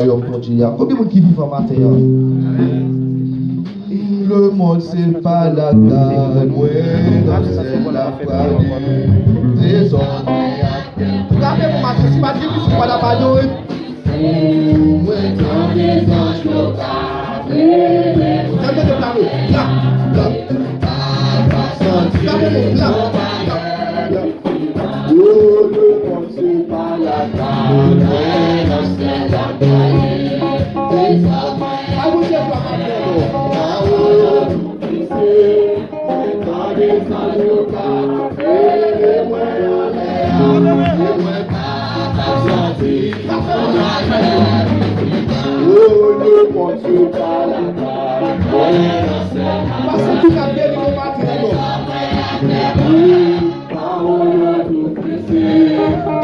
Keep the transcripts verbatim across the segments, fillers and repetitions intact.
wayòm Bondye a. Konbyen moun ki vivan maten an? Lemonn se pa lakay mwen, nan syèl la prale. Dezòd mwen ak kè. Frape pou maten, si pa t gen mizik, pa t ap adore. Mwen tande zanj yo ka rele. Tande de plano. Pla, pla. Frape pou pla, pla, pla. Yo, lemonn se pa lakay mwen, nan syèl la prale. Dezòd mwen. Awo, se pa maten, non. Awo, se, tande zanj yo ka rele mwen anlè a. E mwen pa ka sòti. Awo, lemonn se pa lakay mwen, nan syèl la prale. Pase tou ka beni nou maten, non. Pawòl yo tou fise,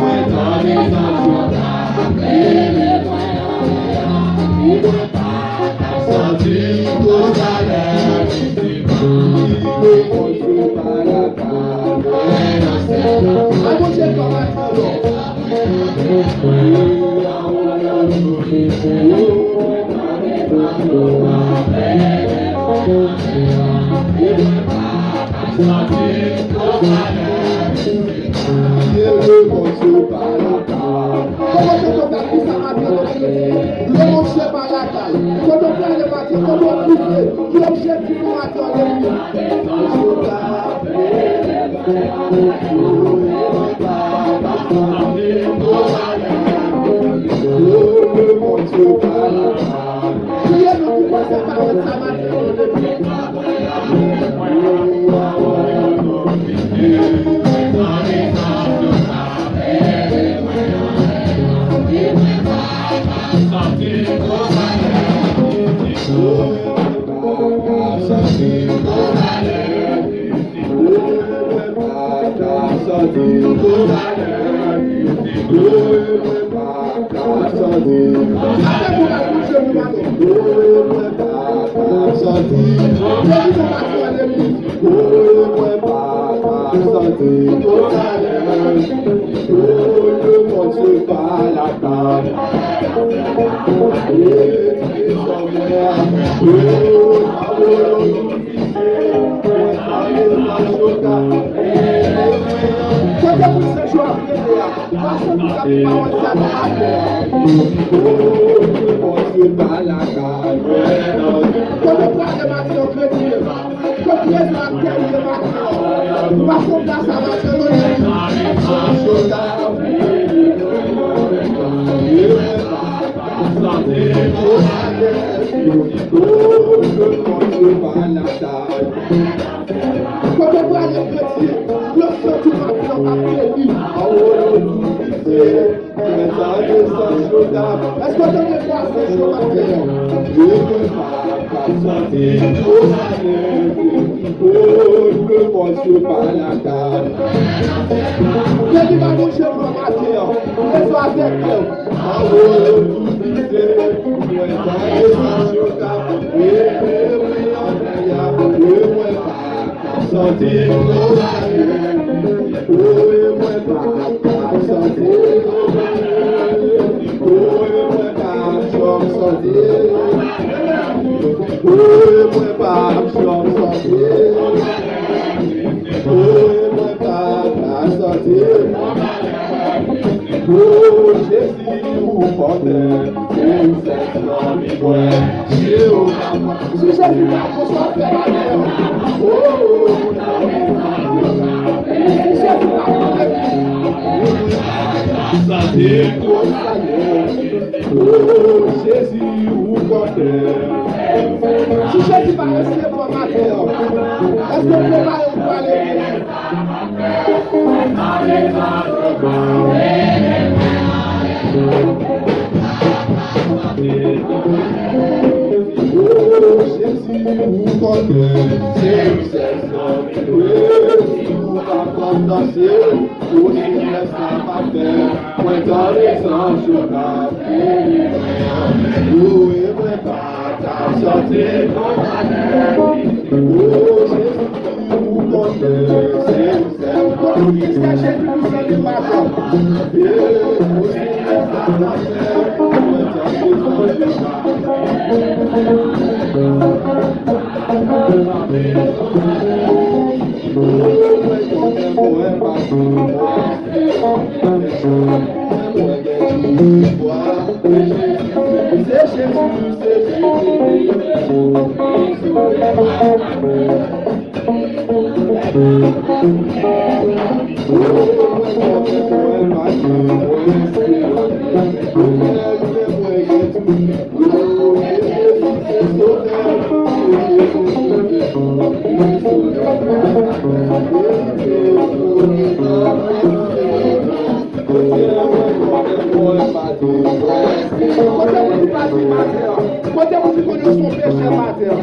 mwen tande zanj yo ka rele mwen anlè a, e mwen pa ka santi koz alè ki te pran li, lemonn se pa lakay mwen, nan syèl la. Ay, Bondye, pa maten, non. Kòman se konn sa maten an, lemonn se pa lakay. Kote w prale maten, kote w prive, ki objektif ou maten an, lemonn? Priye nou pou pase pawòl sa maten an, lemonn. Kote pou se jou ap rete a? Pastè ki t ap di pawòl sa nan maten an. Kote w prale maten an, kretyen? Kot trezò ak kè ou ye maten an? Pastè w plas sa maten an, non, legliz. Kote w prale, kretyen? Yo santi maten an ap beni. Èske w tande vwa zanj yo maten an? Beni pa nou Jewova maten an. Trezò avèk kè w. Santi koz alè. O, e mwen pa ka santi koz alè. O, e mwen pa janm santi. O, e mwen pa janm santi. O, e mwen pa ka santi. O, Jezi, ou konnen. Se ou sèl zanmi mwen. Si Jezi pa pran swen w, fè bagay. O, si Jezi pa pran swen w, santi koz alè. O, Jezi, ou konnen. Si Jezi pa resevwa w maten an, èske w prepare w pou ale? O Jezi, ou konnen, se ou sèl zanmi mwen, si ou pa konn danse, o Senyè, sa pa fè, mwen tande zanj yo k ap beni mwen, o, e mwen pa ka sòti konn ale. O Jezi, ou konnen, se ou sèl. Kote w ye, Jezi, pou sèl li maten. E, o Senyè, sa pa fè, mwen tande zanj yo Kote moun ki pati maten an? Kote moun ki konnen se yon pechè maten an?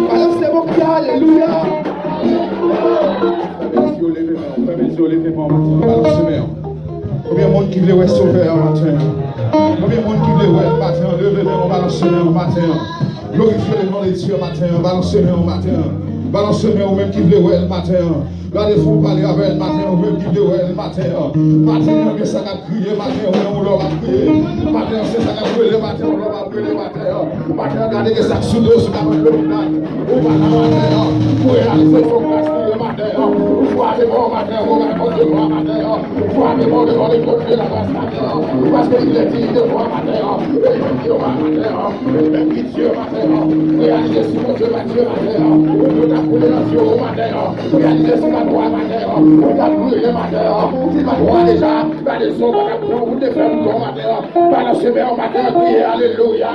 Balanse men w, alelouya. Fèmen zye w, leve men w, fèmen zye w, leve men w, balanse men w. Konbyen moun ki vle wè Sovè an maten an? Konbyen moun ki vle wè l maten an? Leve men w, balanse men w maten an. Glorifye le non de Dye maten an, balanse men w maten an. Balanse men w, ou menm ki vle wè l maten an. Gade fò w pale avè l maten an, ou menm ki vle wè l maten an. Maten an, gen sa k ap kriye maten an, ou menm ou lè w ap kriye. Maten an, se sa k ap rele maten an, ou lè w ap rele maten an. Maten an, gade gen sa k sou do, sou ka pran lopital. Ou pa la maten an, ou reyalize se yon gras li ye maten an. Ou frape men w maten an, ou gade Bondye glwa maten an. Ou frape men w devan le twòn de la gras maten an. Paske li te di li te glwa maten an. E li menm ki glwa maten an. E li menm ki Dye maten an. Reyalize si Bondye pa Dye maten an, ou dwe ta koule nan zye w maten an. Reyalize si pa glwa maten an, ou ta brille maten an. Si pa glwa deja, gade sa w pa t ap pran pou te fè mouton maten an. Balanse men w maten an, kriye, alelouya.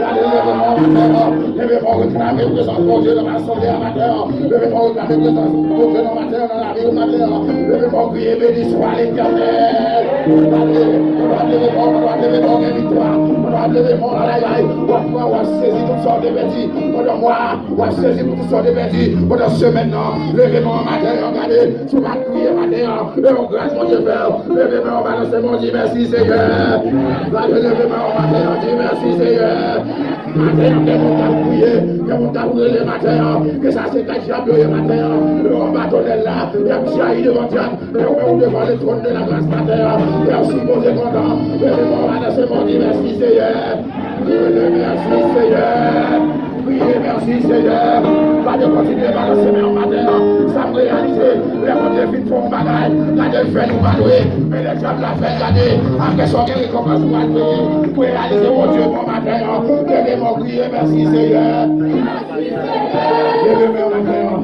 Gade, leve men w maten an, leve men w reklame prezans Bondye nan asanble a maten an. Leve men w reklame prezans Bondye nan maten an, nan lavi w maten an. Leve men w kriye, beni swa Letènèl. Gade, pandan w ap leve men w, pandan w ap leve men w, gen viktwa. Pandan w ap leve men w, lalay, w ap pran, w ap sezi tout sa w te pèdi pandan mwa a. W ap sezi pou tout sa w te pèdi pandan semèn nan. Leve men w maten an, gade, si w pa kriye maten an, e yon gras Bondye fè w. Leve men w, balanse men w, di mèsi Seyè. Gade, leve men w maten an, di mèsi Seyè. Maten an, gen moun k ap kriye, gen moun k ap rele maten an. Ke sa se kay dyab yo ye maten an, yo anba tonèl la, y ap jayi devan dyab. E ou menm ou devan le twòn de la gras maten an, lè w sipoze kontan, leve men w, balanse men w, di mèsi Seyè. Kriye mèsi Seyè. Kriye mèsi Seyè. Gade, kontinye balanse men w maten an. Sa m reyalize, lè Bondye fin fè yon bagay, gade l fè nou pa dwe. Men lè dyab la fè l, gade, apre sa w gen rekonpans ou pral peye. Ou reyalize Bondye bon maten an. Leve men w, kriye mèsi Seyè. Leve men w maten an.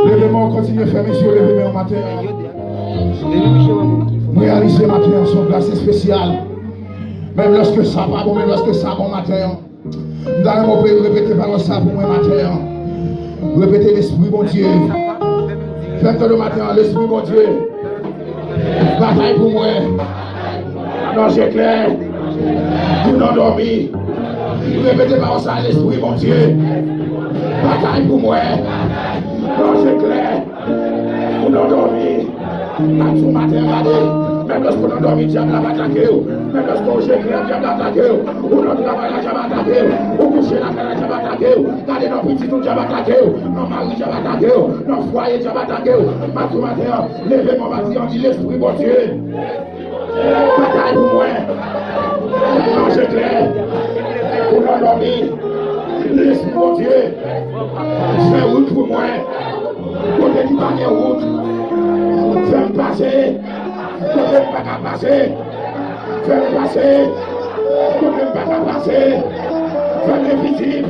Leve men w, kontinye fèmen zye w, leve men w maten an. M reyalize maten an se yon gras espesyal. Menm lèske sa pa bon, menm lèske sa bon maten an. M ta renmen w repete pawòl sa pou mwen maten an. Repete, Lespri Bondye. Fè m tande w maten an, Lespri Bondye. Batay pou mwen. Nan je klè. Pou nan dòmi. Repete pawòl sa, Lespri Bondye. Batay pou mwen. Nan je klè. Pou nan dòmi. M ap di w maten an, gade. Menm lèske w nan dòmi, dyab la ap atake w. Menm lèske w je klè, dyab la atake w. Ou nan travay la, dyab atake w. Ou kouche lakay la, dyab atake w. Gade, nan pitit ou, dyab atake w. Nan mari, dyab atake w. Nan fwaye, dyab atake w. M ap di w maten an, leve men w, m ap di, an di, Lespri Bondye, batay pou mwen. Nan je klè. Pou nan dòmi. Bondye, fè wout pou mwen. Kote ki pa gen wout, fè m pase. Kote m pa ka pase, fè m pase. Kote m pa ka pase, fè m envizib.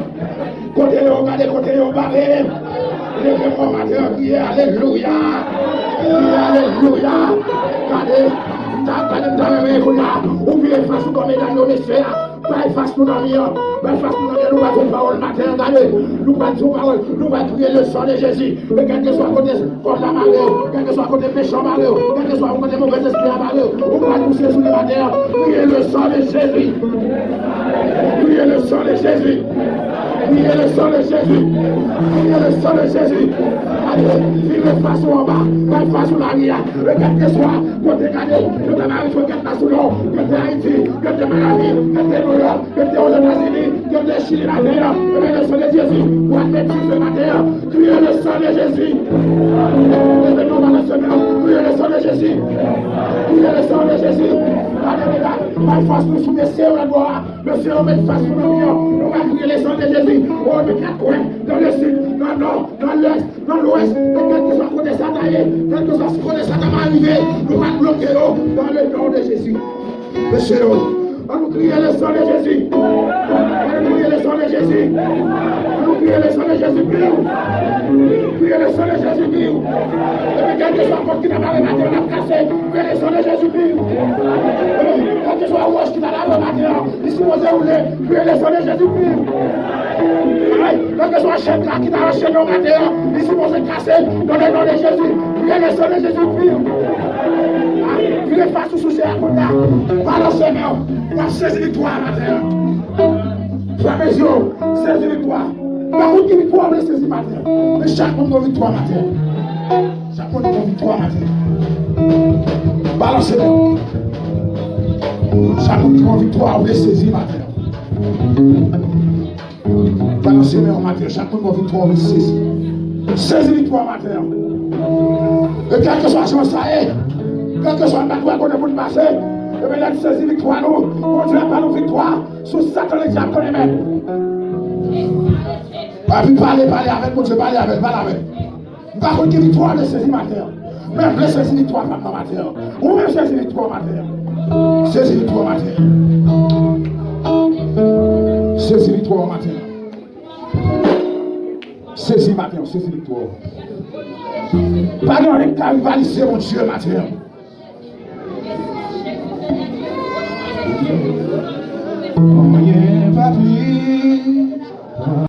Kote yo, gade kote yo bare. Leve kò maten an, kriye, alelouya. Kriye, alelouya. Gade, m ta, gade, m ta renmen kounye a, ou vire fas ou bò medam yo, mesye a. Bay fas pou nanmi an. Bay fas pou nanmi an. Nou pral di yon pawòl maten an, gade. Nou pral di yon pawòl. Nou pral kriye le sang de Jésus. E kèlkeswa kote kòd la mare w, kèlkeswa kote mechan mare w, kèlkeswa kote movèzespri a mare w, ou pral pouse sou li maten an. Kriye le sang de Jésus. Kriye le sang de Jésus. Kriye le sang de Jésus. Kriye le sang de Jésus. Gade, vire fas ou anba. Bay fas ou lari a. E kèlkeswa kote, gade, yo ta mare fò kèt la sou non. Yo te Ayiti, yo te Miami, yo te Nouyòk, yo te Ozetazini, yo te Chili maten an. Ebyen, le sang de Jésus, w ap met dife maten an. Kriye le sang de Jésus. Leve non, balanse men w. Kriye le sang de Jésus. Kriye le sang de Jésus. Gade, medam, bay fas nou sou mesye yo nan bò a. Mesye yo met fas sou nanmi an. Nou va kriye le sang de Jésus. Oh, de quatre coins, dans le sud, dans le nord, dans l'ouest, dans l'ouest, e kèlkeswa kote sa ta ye, kèlkeswa kote sa ta va rive, nou va bloke yo dans le nom de Jésus. Mesye yo, ann nou kriye le sang de Jésus. Ann nou kriye le sang de Jésus. Ann nou kriye le sang de Jésus, piw. Kriye le sang de Jésus, piw. Epi kèlkeswa kòd ki ta mare maten an, n ap kase. Kriye le sang de Jésus, piw. Kèlkeswa wòch ki ta mare maten an, li sipoze woule. Kriye le sang de Jésus, piw. Ay, kèlkeswa chèn la ki ta anchene w maten an, li sipoze kase dans le nom de Jésus. Kriye le sang de Jésus, piw. Ay, vire fas ou sou sè a kounye a. Balanse men w. W ap sezi viktwa a maten an. Frape zye w, sezi viktwa. Pa kont ki viktwa w vle sezi maten an. Men chak moun gen yon viktwa maten an. Chak moun gen yon viktwa maten an. Balanse men w. Chak moun gen yon viktwa w vle sezi maten an. Balanse men w maten an. Chak moun gen yon viktwa w vle sezi. Sezi viktwa maten an. E kèlkeswa jan sa ye, kèlkeswa n pa t wè kote pou n pase, ebyen, lè n sezi viktwa nou, Bondye ap ba nou viktwa sou Satan ledyab konnen menm. Epi pale, pale avè l, Bondye, pale avè l, pale avè l. M pa konn ki viktwa w vle sezi maten an. Men m vle sezi viktwa pa m nan maten an. Ou menm sezi viktwa w maten an. Sezi viktwa w maten an. Sezi viktwa w maten an. Sezi maten an, sezi viktwa w. Pa gen anyen k ka rivalize Bondye maten an. Anyen pa pli